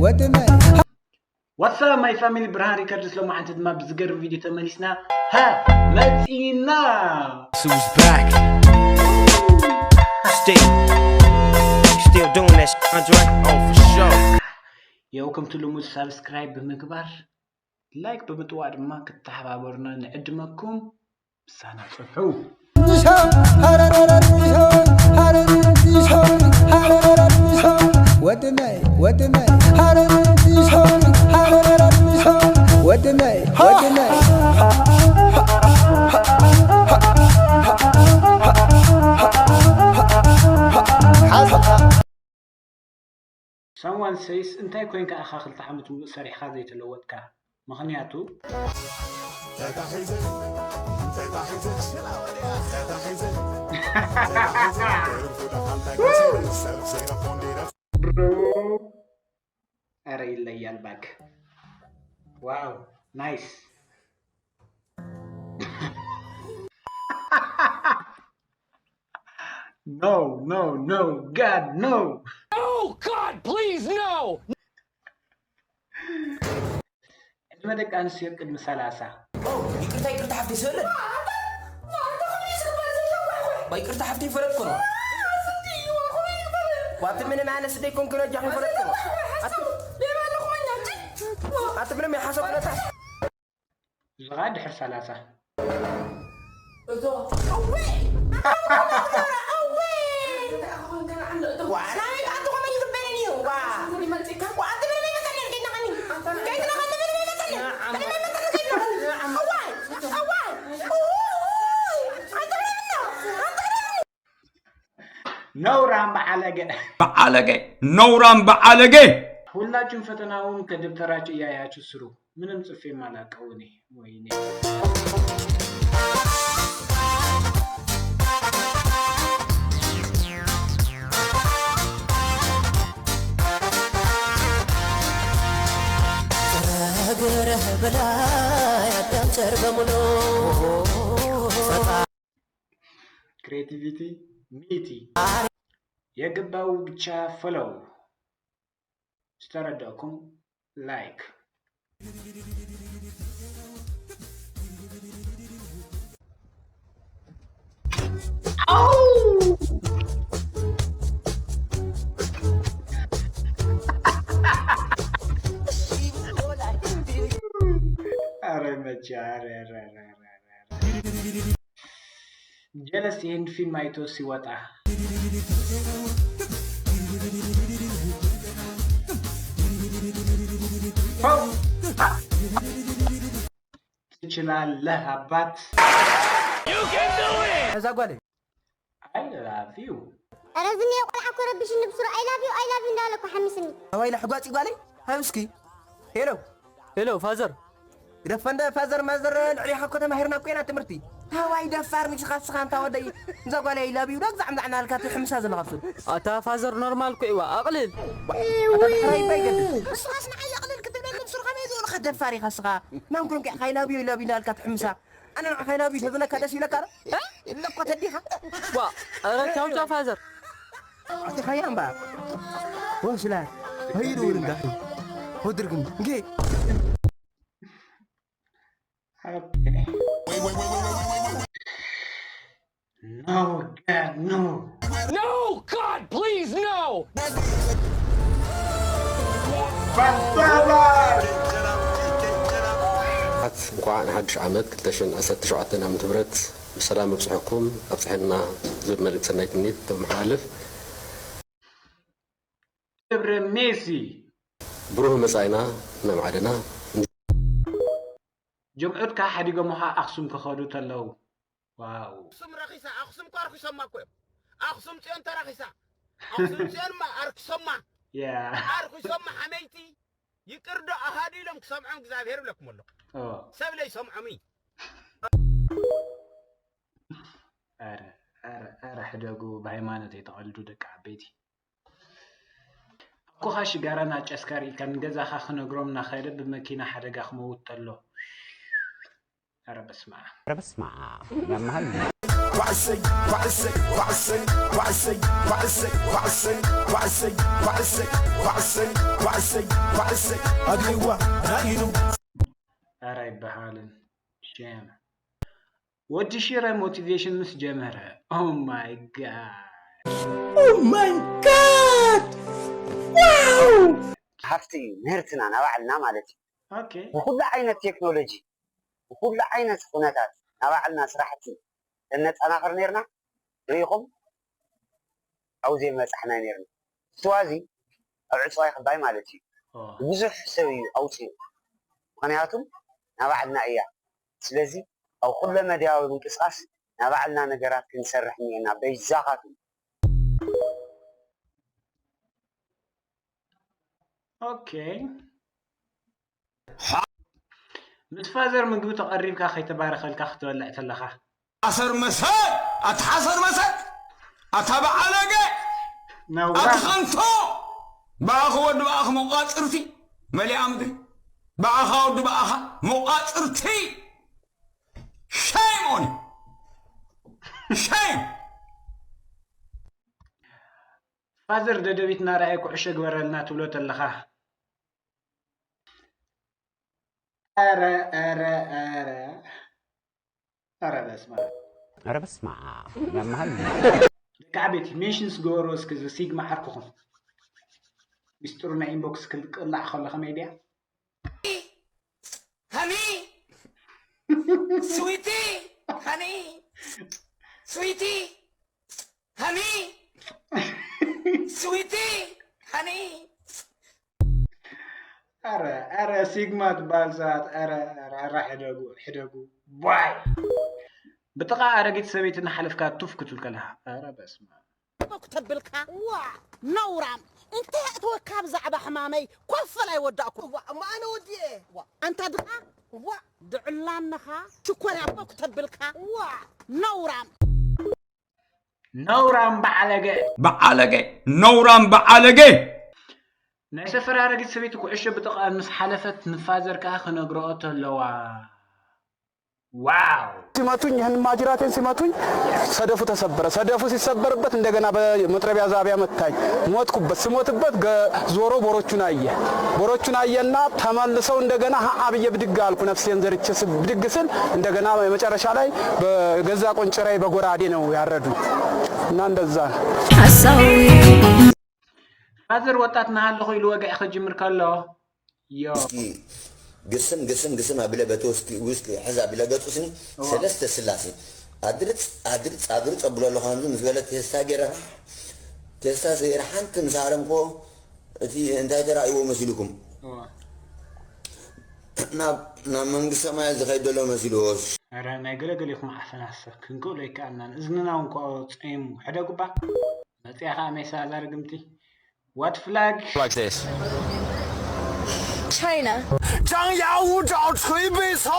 ወድነይ What's up my family? ብርሃን ሪከርድስ ሎማዓንቲ ድማ ብዝገርም ቪድዮ ተመሊስና። ሃ መፂና። Sue's back. Still, still doing that shit, Andre? Oh, for sure. የው ከምቲ ልሙድ ሳብስክራይብ ብምግባር፣ ላይክ ብምጥዋቅ ድማ ክትተሓባበሩና ንዕድመኩም። ምሳና ጽንሑ። ወድነይ ወድነይ ወድነይ ወድነይ Someone says እንታይ ኮይንካ ኢኻ ክልተ ዓመት ሙሉእ ሰሪሕኻ ዘይተለወጥካ? ምኽንያቱ ኧረ ይለያል ባክ። ዋው ናይስ። No, no, no, God, no! Oh God, please no! ዕድመ ደቂ ኣንስትዮ ቅድሚ ሰላሳ። ይቅርታ ይቅርታ ሓፍተይ ስእልን ይቅርታ ሓፍተይ ይፈለጥኩ ነው። ዋቲ ምንም ኣነ ስደይ ኮንኩ ነጃ ይፈለጥኩ ነው። ኣቲ ምንም ይሓሰብ ነታ ዝኻ ድሕር ሰላሳ። ነውራም በዓለገ በዓለገ ነውራም በዓለገ። ሁላችሁም ፈተናውን ከደብተራችሁ እያያችሁ ስሩ። ምንም ጽፌም አላቀው እኔ። ወይኔ እግርህ ብላይ አዳም ቸር በሙሉ creativity ሚቲ የገባው ብቻ ፈለው ዝተረዳእኩም ላይክ። ኧረ መቼ ኧረ ኧረ ኧረ ኧረ ጀለስ ይህን ፊልም አይቶ ሲወጣ ትችላለህ አባት። እዛ ጓለይ I love you። ኧረ ዝኒኤ ቆልዓ እኮ ረቢሽኒ ብስሩ I love you I love you እንዳበለ እኮ ሓሚስኒ። ኣዋይ ለሕጓፂ ጓለይ ሃብ እስኪ ሄሎ ሄሎ ፋዘር ግደፈ እንደ ፋዘር ማዘር ልዕሊኻ እኮ ተማሂርና እኮ ኢና ትምህርቲ። ታዋይ ደፋር ንስኻ ንስኻ እንታ ወደይ እዛ ጓለይ I love you ዶ ግዛዕ ምዛዕ እናበልካ ትሕምሳ ዘለኻ ብስሩ። ኣታ ፋዘር ኖርማል እኮ እዋ ኣቕልል። ኣታ ድሕራይ እባ ይገድል። ንስኻስ ንዓይ ኣቕልል ክትብለኒ ብስሩ ከመይ ዝብሉኻ ደፋር ኢኻ ንስኻ። መን ኮንካ ኢኻ I love you I love you እናበልካ ትሕምሳ። ኣነ ንዓኻ I love you ተዝብለካ ደስ ይብለካ ዶ? እ? እለ እኮ ተዲኻ። ዋ ኧረ ቻው ቻው ፋዘር። ኣቲ ኻያ እምባ ወስላ ሀይዱ ውልንጋ ወድርግም እንጌ No, God, no. No, God, please, no! እንኳዕ ንሓድሽ ዓመት ክልተ ሽሕን ዓሰርተ ሸውዓተን ዓመተ ምህረት ብሰላም ኣብፅሐኩም ኣብፅሐና ዝብል መልእክቲ ሰናይ ትምኒት ተመሓላልፍ። ክብረ ሜሲ ብሩህ መጻኢና ነማዕድና። ጀምዑትካ ሓዲጎምኻ ኣኽሱም ክኸዱ ተለዉ። ዋው። ኣኽሱም ረኺሳ፣ ኣኽሱም እኮ ኣርኪሶማ እኮ እዮም። ኣኽሱም ፅዮን ተራኺሳ። ኣኽሱም ፅዮንማ ኣርኪሶማ። ያ። ኣርኪሶማ ሓመይቲ። ይቅር ዶ ኣሃዱ ኢሎም ክሰምዖም እግዚኣብሔር ይብለኩም ኣሎ። ኦ። ሰብ ለይሰምዖም እዩ። ኧረ ኧረ ኧረ ሕደጉ ብሃይማኖት ኣይትቐልዱ ደቂ ዓበይቲ። ኣኮኻ ሽጋራ ናጨስካ ርኢካ ንገዛኻ ክነግሮም እናኸደ ብመኪና ሓደጋ ክመውት ተሎ። ኧረ በስመ ኣብ። ኧረ በስመ ኣብ። ያመሃል። ባዕሰይ ባዕሰይ ባዕሰይ ባዕሰይ ባዕሰይ ባዕሰይ ባዕሰይ ባዕሰይ ባዕሰይ ባዕሰይ ባዕሰይ ባዕሰይ ኣግሪዋ ራኢኑ ኧረ ኣይበሃልን። ሼም። ወዲ ሽረ ሞቲቬሽን ምስ ጀመረ። Oh my god። Oh my god! Wow! ሃፍቲ እዩ ምህርትና ናባዕልና ማለት እዩ። Okay። ብኩሉ ዓይነት ቴክኖሎጂ ብኩሉ ዓይነት ኩነታት ናባዕልና ስራሕቲ እነጠናኽር ነርና ርኢኹም ኣብኡ ዘይመፃሕና ነርና። እትዋዚ ኣብ ዕፅዋይ ክባይ ማለት እዩ። ብዙሕ ሰብ እዩ ኣውፅኡ። ምክንያቱም ናባዕልና እያ። ስለዚ ኣብ ኩለ መድያዊ ምንቅስቃስ ናባዕልና ነገራት ክንሰርሕ እኒአና። በይዛኻትም። Okay። ምስ ፋዘር ምግቢ ተቐሪብካ ከይተባረኸልካ ክትበልዕ ተለኻ። ሓሰር መሰል ኣታ ሓሰር መሰል ኣታ በዓለገ ኣቲ ነውራ። ኸንቶ ብኣኺ ወዲ ብኣኺ መቋፅርቲ መሊኣ ምድሪ ብኣኻ ወዲ ብኣኻ መቋፅርቲ shame on you shame ፋዘር ደደቢት እናረኣየ ኩዕሾ ግበረልና ትብሎ ተለኻ። ኧረ ኧረ ኧረ ኧረ በስመ ኣብ። ኧረ በስመ ኣብ ያመሃል። ደቂ ዓበይቲ ሜንሽንስ ግበሩ እስኪ እዚ ሲግማ ዓርክኹም። ሚስጥሩ ናይ ኢንቦክስ ክልቅላዕ ከሎ ከመይ ድያ? Honey, sweetie, honey, sweetie, honey, sweetie, honey. ኧረ ኧረ ሲግማ ትበሃል ሰባት ኧረ ኧረ ኧረ ሕደጉ ሕደጉ ዋይ ብጥቓ ኣረጊት ሰበይቲ እናሓለፍካ ቱፍ ክትብል ከለኻ ኧረ በስመ ኣብ። እኮ ተብልካ ዋ ነውራም እንታይ ኣእተወካ ብዛዕባ ሕማመይ ኮፈል ኣይወዳእኩ እዋ እሞ ኣነ ወዲኤ ዋ ኣንታ ድኻ ዋ ድዕላንኻ ሽኮርያ እኮ ተብልካ ዋ ነውራም ነውራም በዓለገ በዓለገ ነውራም በዓለገ ናይ ሰፈር ኣረጊት ሰበይቲ ኩዕሾ ብጥቓ ምስ ሓለፈት ንፋዘር ከኣ ክነግረኦ ተለዋ ዋው ሲመቱኝ ይህን ማጅራቴን ሲመቱኝ ሰደፉ ተሰበረ። ሰደፉ ሲሰበርበት እንደገና በመጥረቢያ ዛቢያ መታኝ። ሞትኩበት። ስሞትበት ገ- ዞሮ ቦሮቹን አየ። ቦሮቹን አየና ተመልሰው እንደገና ሀ ብዬ ብድግ አልኩ። ነፍሴን ዘርቼ ስ- ብድግ ስል እንደገና የመጨረሻ ላይ በገዛ ቆንጭራዬ በጎራዴ ነው ያረዱኝ እና እንደዛ ነው። ፋዘር ወጣት ናሃለኹ ኢሉ ወግዒ ክጅምር ከሎ ዮ እስኪ ግስም ግስም ግስም ኣብለ በቲ ውስኪ ውስኪ ሕዝ ኣብለ ገጹ ስኒ ሰለስተ ስላሴ ኣድርጽ ኣድርጽ ኣድርጽ ኣብሎ ከምዚ ምስ በለ ቴስታ ገይረ ቴስታ ገይረ ሓንቲ ምስ ኣረምኮ እቲ እንታይ ተራእይዎ መሲልኩም ናብ ናብ መንግስቲ ሰማያት ዝኸይድ ዘሎ መሲልዎ ኧረ ናይ ገለገሌኹም ዓፈናሰ ክንክእሎ ይከኣልናን እዝንና እውን ከ ጸይሙ ሕደጉባ መጽያ ኸዓ ሜሳ እዛ ርግምቲ What flag? Like this. China. 张牙舞爪，捶背操，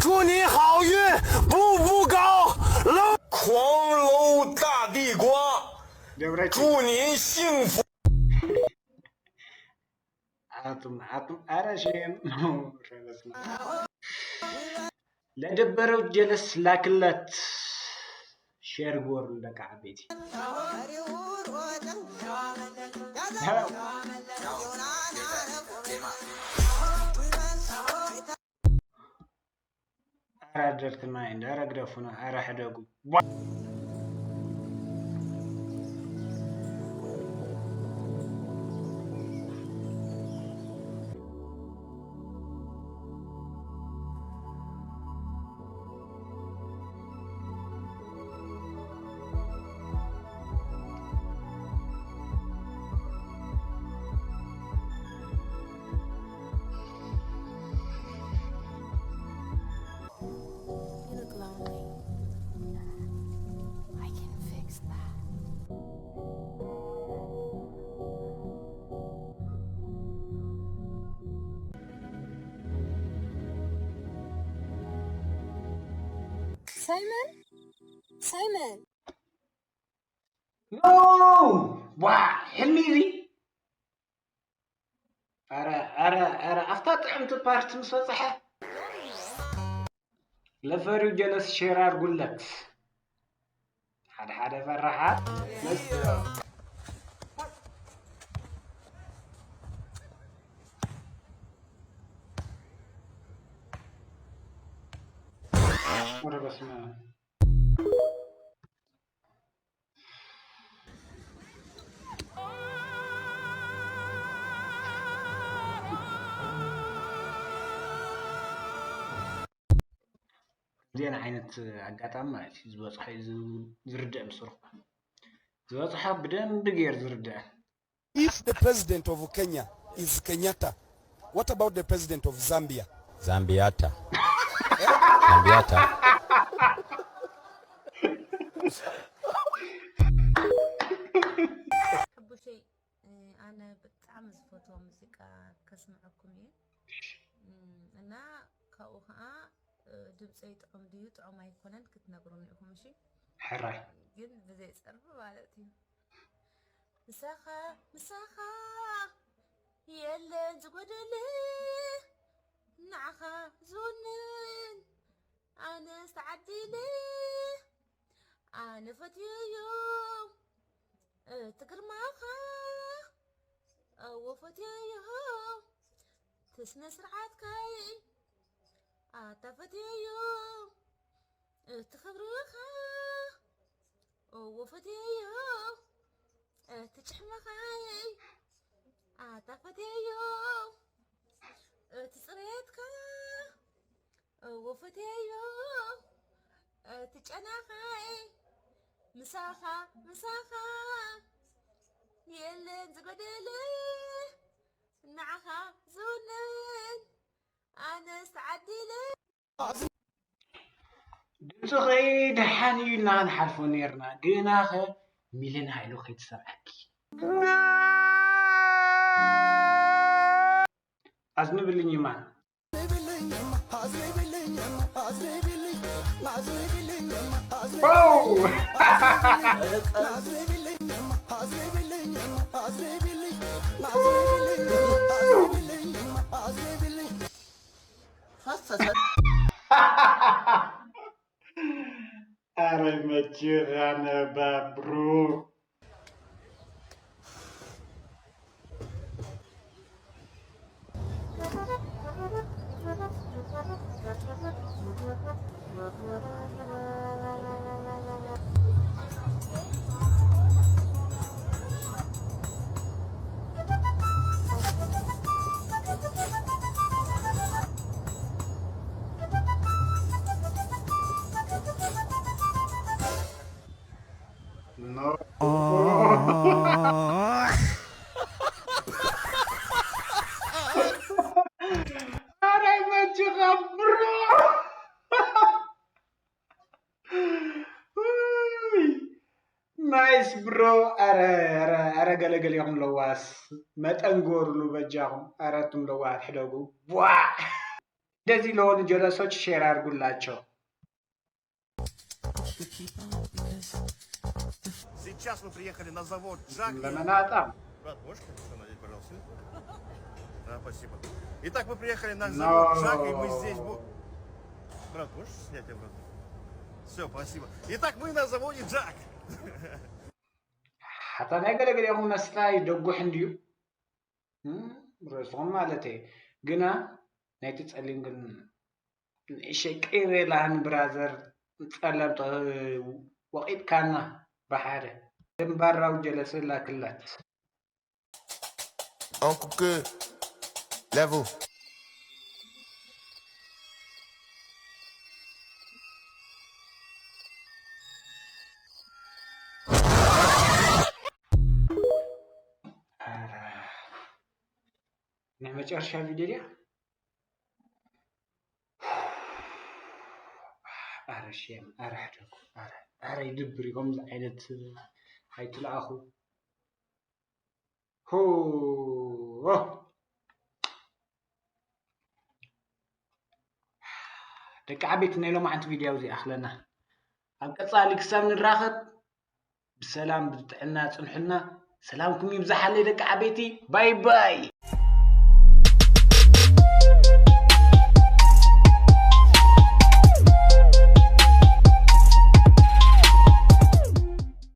祝你好运，步步高。狂楼大地瓜，祝您幸福。 ኣቱም ኣቱም ኣረ ሼም ለደበረው ጀለስ ላክለት ሼር ግበሩ ደቂ ዓበይቲ ኣረ ደርትማይ እንደ ኣረ ግደፉና ኣረ ሕደጉ You look lonely. I can fix that. Simon? Simon! ኖ ዋ ሕልሚ እዚ ኣረ ኣረ ኣረ ኣብታ ጥዕምቲ ፓርት ምስ በፅሐ ለፈሪው ጀለስ ሼር ኣርጉለት ሓደ ሓደ ፈራሓት መስሎ። ወረ በስመ ኣብ። ከምዚአን ዓይነት ኣጋጣሚ ማለት እዩ ዝበፅሖ እዩ ዝ- ዝርድእ ምስርኹ ዝበፅሖ ብደንቢ ገይር ዝርድእ። If the president of Kenya is Kenyatta, what about the president of Zambia? Zambiata. Zambiata. ሕቡሸይ ኣነ ብጣዕሚ ዝፈትዎ ሙዚቃ ከስምዐኩም እየ እና ካብኡ ከዓ ድምፀይ ጥዑም ድዩ ጥዑም ኣይኮነን ክትነግሩኒ ኢኹም እሺ ሕራይ ግን ብዘይ ፀርፊ ማለት እዩ ምሳኻ ምሳኻ የለን ዝጎደለ ንዓኻ ዝውንን ኣነስ ተዓዲለ ኣነ ፈትየዮ እቲ ግርማኻ እወ ፈትየዮ እቲ ስነ ስርዓትካይ ኣታ ፈትየዮ እቲ ክብርኻ እወ ፈትየዮ እቲ ጭሕምኻይ ኣታ ፈትየዮ እቲ ፅሬትካ እወ ፈትየዮ እቲ ጨናኻይ ምሳኻ ምሳኻ የለን ዝጎደለ ንዓኻ ዝውንን ኣነስ ተዓዲለ ድምፅኺ ደሓን እዩ ኢልና ክንሓልፎ ነይርና ግናኸ ሚልን ሃይሉ ከይትሰምዐኪ ኣዝንብልኝ ማን ፈሰሰ ኣረ መችኻ ነባብሩ No. ኧረ መችኻ ብሮ ናይስ ብሮ ኧረ ኧረ ኧረ ገለገሊኹም ለዋስ መጠን ግበሩሉ በጃኹም ኧረ እቱም ለዋሃት ሕደጉ ቧዕ እንደዚህ ለሆኑ ጀለሶች ሼር አድርጉላቸው Сейчас мы приехали на завод Джак. ለመናጣም Брат, можешь это надеть, пожалуйста? Да, спасибо. Итак, мы приехали на завод Джак, и мы здесь... бу- Брат, можешь снять обратно? Все, спасибо. Итак, мы на заводе Джак. ሓታ ናይ ገለገሊኹም መስላይ ደጉሕ እንድዩ ርእስኹም ማለት እየ ግና ናይቲ ፀሊም ግን ንእሸይ ቅሬላህን ብራዘር ፀለምቲ ወቂጥካና ብሓደ ደንባራዊ ጀለሰ ላክላት Uncle Good. Level. ናይ መጨረሻ ቪድዮ ድያ ኣረ ሼም ኣረ ሕደጉ ኣረ ኣረ ይድብር እዩ ከምዚ ዓይነት ኣይትልኣኹ ሆ ደቂ ዓበይቲ ናይ ሎማዓንቲ ቪድዮ ኣብዚ ኣኽለና ኣብ ቀፃሊ ክሳብ ንራኸብ ብሰላም ብጥዕና ፅንሑልና ሰላምኩም ይብዛሓለይ ደቂ ዓበይቲ ባይ ባይ